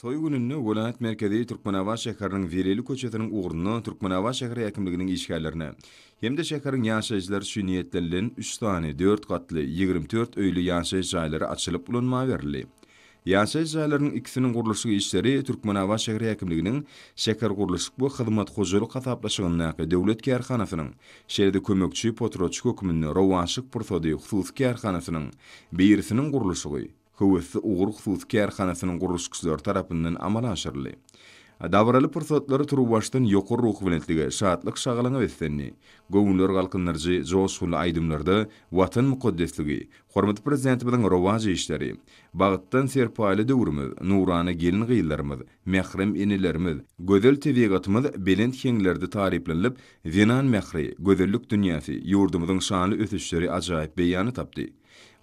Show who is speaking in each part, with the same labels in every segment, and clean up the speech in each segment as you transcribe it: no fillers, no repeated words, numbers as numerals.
Speaker 1: Toý gününde welaýat merkezi Türkmenabat şäheriniň Zeleli köçesiniň ugrunda Türkmenabat şäher häkimliginiň işgärlerine hem-de şäheriň ýaşaýjylary üçin niýetlenilen üç sany dört gatly, 24 öýli ýaşaýyş jaýlary açylyp ulanmaga berildi. Ýaşaýyş jaýlarynyň ikisiniň gurluşyk işleri Türkmenabat şäher häkimliginiň Şähergurluşyk we hyzmat hojalyk hasaplaşygyndaky döwlet kärhanasynyň, şeýle-de kömekçi potratçy hökmünde Rowaçlyk pursady hususy kärhanasynyň birisiniň gurluşygy, Höwesli ugur hususy kärhanasynyň gurluşykçylary tarapyndan amala aşyryldy. Dabaraly pursatlar turuwbaşdan ýokary ruhubelentlige, şatlyk-şagalaňa beslendi. Göwünleri galkyndyryjy joşgunly aýdymlarda Watan mukaddesligi, hormatly Prezidentimiziň rowaç işleri, bagtdan serpaýly döwrümiz, nurana gelin-gyzlarymyz, mährem enelerimiz, gözel tebigatymyz belent heňlerde taryplanylyp, zenan mähri, gözellik dünýäsi, ýurdumyzyň şanly ösüşleri ajaýyp beýany tapdy.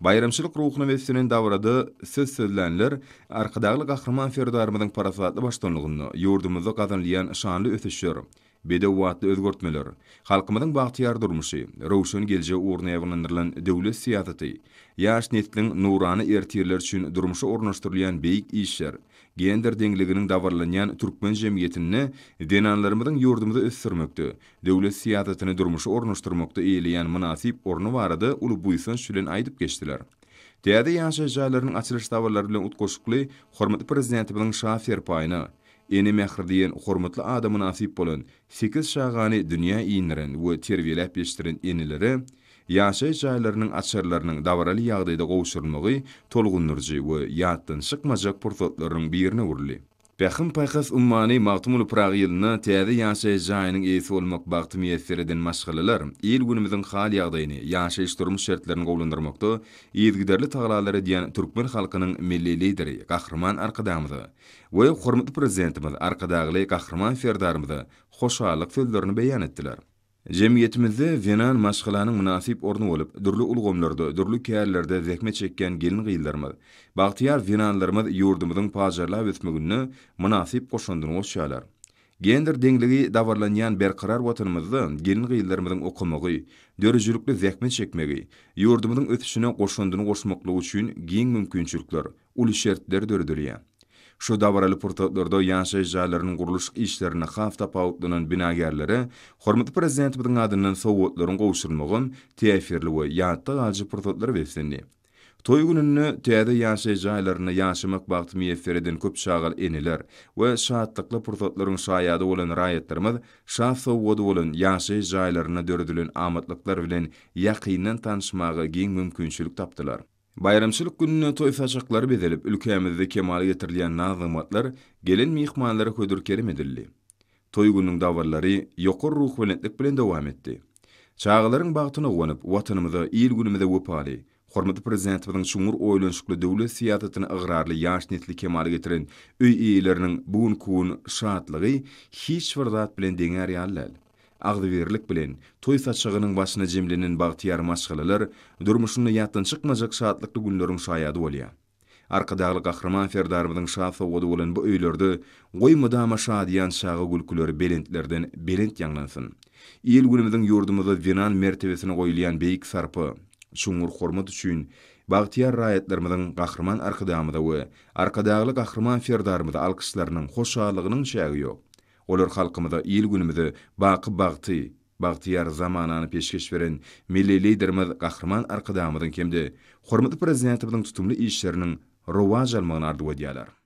Speaker 1: Baýramçylyk ruhuna beslenen dabarada söz sözlänler Arkadagly Gahryman Serdarymyzyň parasatly baştutanlygynda ýurdumyzda gazanylýan şanly ösüşler, bedew batly özgertmeler, halkymyzyň bagtyýar durmuşy, röwşen geljegi ugruna ýaýbaňlandyrylan döwlet syýasaty, ýaş nesliň nurana ertirleri üçin durmuşa ornaşdyrylýan beýik işler, gender deňliginiň dabaralanýan türkmen jemgyýetinde zenanlarymyzyň ýurdumyzy ösdürmekde, döwlet syýasatyny durmuşa ornaşdyrmakda eýeleýän mynasyp orny barada uly buýsanç bilen aýdyp geçdiler. Täze ýaşaýyş jaýlarynyň açylyş dabaralary bilen utgaşykly hormatly Prezidentimiziň Şa serpaýyna, Ene mähri diýen hormatly ada mynasyp bolan sekiz çagany dünýä indiren we terbiýeläp ýetişdiren enelere ýaşaýyş jaýlarynyň açarlarynyň dabaraly ýagdaýda gowşurylmagy tolgundyryjy we ýatdan çykmajak pursatlaryň birine öwrüldi. Pähim-paýhas ummany Magtymguly Pyragy ýylynda täze ýaşaýyş jaýynyň eýesi bolmak bagty miýesser eden maşgalalar il-günümiziň hal-ýagdaýyny, ýaşaýyş-durmuş şertlerini gowulandyrmakda yzygiderli tagalalar edýän türkmen halkynyň Milli Lideri Gahryman Arkadagymyza we hormatly Prezidentimiz Arkadagly Gahryman Serdarymyza hoşallyk sözlerini beýan etdiler. Jemgyýetimizde zenan maşgalanyň mynasyp orny bolup, dürli ulgamlarda, dürli kärlerde zähmet çekýän gelin-gyzlarymyz, bagtyýar zenanlarymyz ýurdumyzyň pajarlap ösmeginde mynasyp goşandyny goşýarlar. Gender deňligi dabaralanýan berkarar Watanymyzda gelin-gyzlarymyzyň okamagy, döredijilikli zähmet çekmegi, ýurdumyzyň ösüşine goşandyny goşmaklygy üçin giň mümkinçilikler, uly şertler döredilýär. Şu dabaraly pursatlarda ýaşaýyş jaýlarynyň gurluşyk işlerinde has tapawutlanan binagärlere hormatly Prezidentimiziň adyndan sowgatlaryň gowşurylmagam täsirli we ýatda galyjy pursatlara beslendi. Toý gününde täze ýaşaýyş jaýlarynda ýaşamak bagty miýesser eden köp çagaly eneler we şatlykly pursatlaryň şaýady bolan raýatlarymyz şa sowgady bolan ýaşaýyş jaýlarynda döredilen amatlyklar bilen ýakyndan tanyşmaga giň mümkinçilik tapdylar. Baýramçylyk gününde toý saçaklary bezelip, ülkämizde kemala getirilýän naz-nygmatlar gelen myhmanlara hödür-kerem edildi. Toý gününiň dabaralary ýokary ruhubelentlik bilen dowam etdi. Çagalaryň bagtyna guwanyp, Watanymyza, il-günümize wepaly, hormatly Prezidentimiziň çuňňur oýlanyşykly döwlet syýasatyna ygrarly ýaş nesli kemala getiren öý eýeleriniň bu günki gün şatlygy hiç bir zat bilen deňär ýaly däl. Agzybirlik bilen, toý saçagynyň başyna jemlenen bagtyýar maşgalalar durmuşynda ýatdan çykmajak şatlykly günleriň şaýady bolýar. Arkadagly Gahryman Serdarymyzyň şa sowgady bolan bu öýlerde goý mydama şadyýan çaga gülküleri belentlerden belent ýaňlansyn! Il-günümiziň ýurdumyzda zenan mertebesine goýulýan beýik sarpa, çuňňur hormat üçin bagtyýar raýatlarymyzyň Gahryman Arkadagymyza we Arkadagly Gahryman Serdarymyza alkyşlarynyň, hoşallygynyň çägi ýok. Olar halkymyza, il-günümize baky bagty, bagtyýar zamanany peşgeş beren Milli Liderimiz Gahryman Arkadagymyzyň hem-de hormatly Prezidentimiziň tutumly işleriniň rowaç almagyny arzuw edýärler.